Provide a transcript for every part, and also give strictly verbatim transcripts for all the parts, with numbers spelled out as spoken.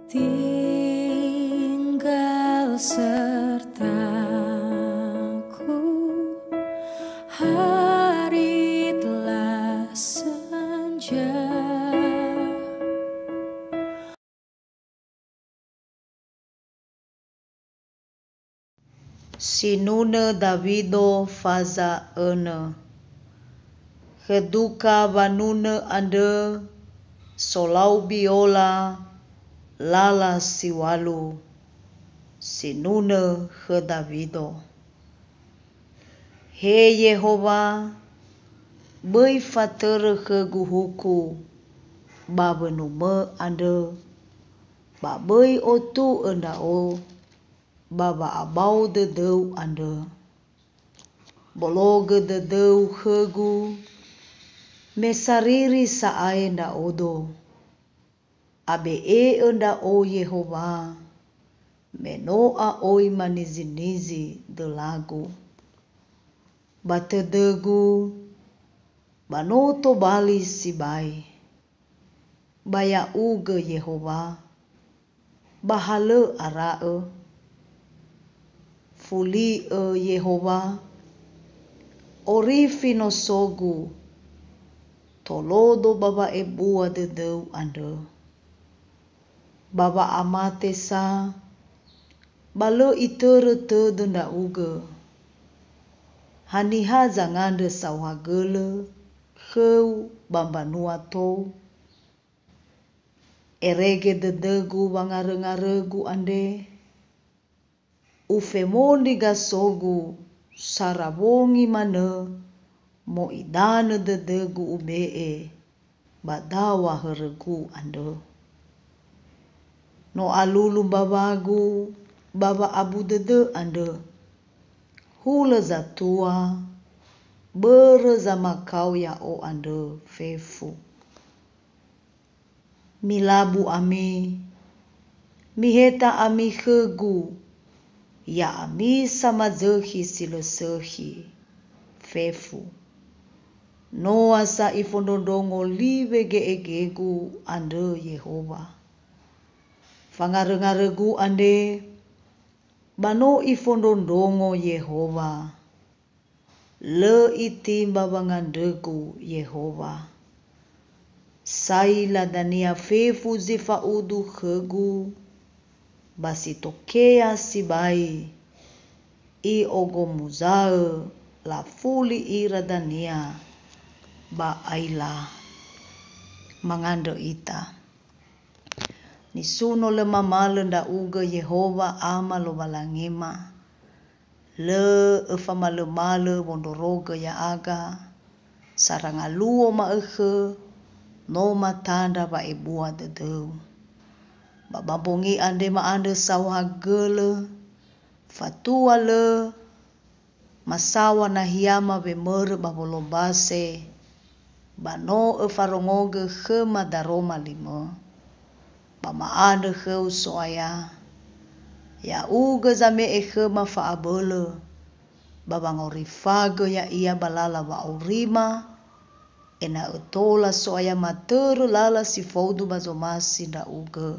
Tinggal sertaku, hari telah senja. Sinunö Dawido faza önö. Khö duka wanunö andrö solau biola lala si ŵalu. Sinunö khö Dawido. He Yehowa, böi fatörö khögu huku ba wönumö andrö, ba böi otu'ö ndra'o ba wa'abao dödöu andrö. Bologö dödöu khögu, me sariri sa'ae ndra'odo. Abe'e'ö ndra'o Yehowa, me no a'oi manizinizi dölagu. Ba tödögu, ba no tobali sibai. Ba ya'ugö Yehowa, ba halö ara'ö. Fuli'ö Yehowa, orifi nosogu, tolodo ba wa'ebua dödöu andrö. Ba wa'amate sa, ba lö itörö tödö ndra'ugö. Haniha zangandrö saohagölö khöu ba mbanua tou? Erege dödögu wangaröngarögu andre, ufemondri gasogu sara wongi manö mo'idanö dödögu ube'e ba daŵa hörögu andrö. No alulu mbawagu ba wa'abu dödö andrö, hulö zatua, börö zamakao ya'o andrö fefu. Milabu ami, miheta ami khögu, ya'ami samazökhi si lö sökhi, fefu. Noa sa ifondrondrongo li wege'egegu andrö Yehowa. Fangaröngarögu andre, ba no ifondrondrongo Yehowa. Lö itimba wangandrögu Yehowa. Saila dania fefu zi fa'udu khögu, ba si tokea sibai i'ogomuzaö lafuli ira dania ba aila. Mangandrö ita. Nisuno lö mamalö ndra'ugö Yehowa Ama Lowalangima. Lö öfamalömalö wondrorogö ya'aga, sara ngaluo ma'ökhö no matandra wa'ebua dödöu. Ba ba mbongi andre ma'andrö saohagölö, fatua lö masaŵa nahiama wemörö ba wolombase, ba no öfarongogö khöma daroma limö. Ba ma'andrö khöu So'aya, ya'ugö zame'e khöma fa'abölö, ba wangorifagö ya'ia ba lala wa'aurima, ena'ö tola So'aya matörö lala si faudu ba zomasi ndra'ugö.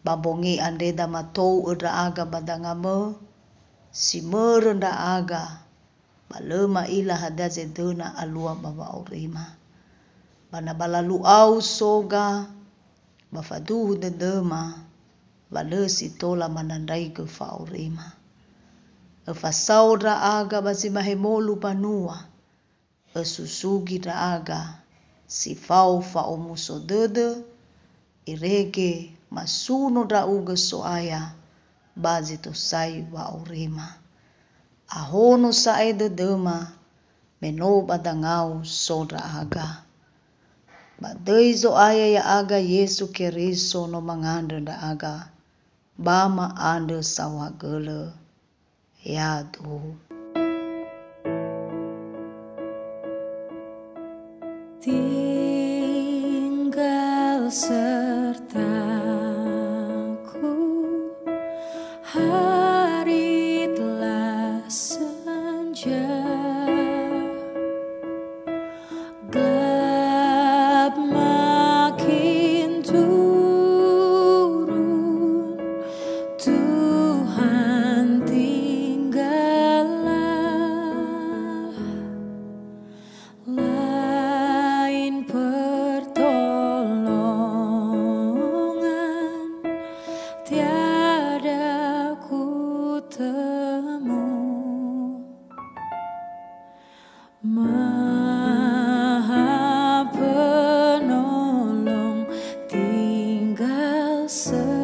Ba mbongi andre damatou'ö ndra'aga ba dangamö, si mörö ndra'aga, ba lö ma'ila hadia zedöna alua ba wa'aurima. Ba na ba lalu'au soga, ba faduhu dödöma, wa lö si tola manandraigö fa'aurima. Öfasao ndra'aga ba zi mahemolu banua, ösusugi ndra'aga si fao fa'omuso dödö, irege masuno ndra'ugö So'aya ba zi tosai wa'aurima. Ahono sa'ae dödöma, me no ba dangau so ndra'aga. Ba döi Zo'aya ya'aga Yesu Keriso no mangandrö ndra'aga, ba ma'andrö saohagölö. Yadu. Tinggal sertaku, hari telah senja. Gelap makin turun. Maha Penolong tinggal se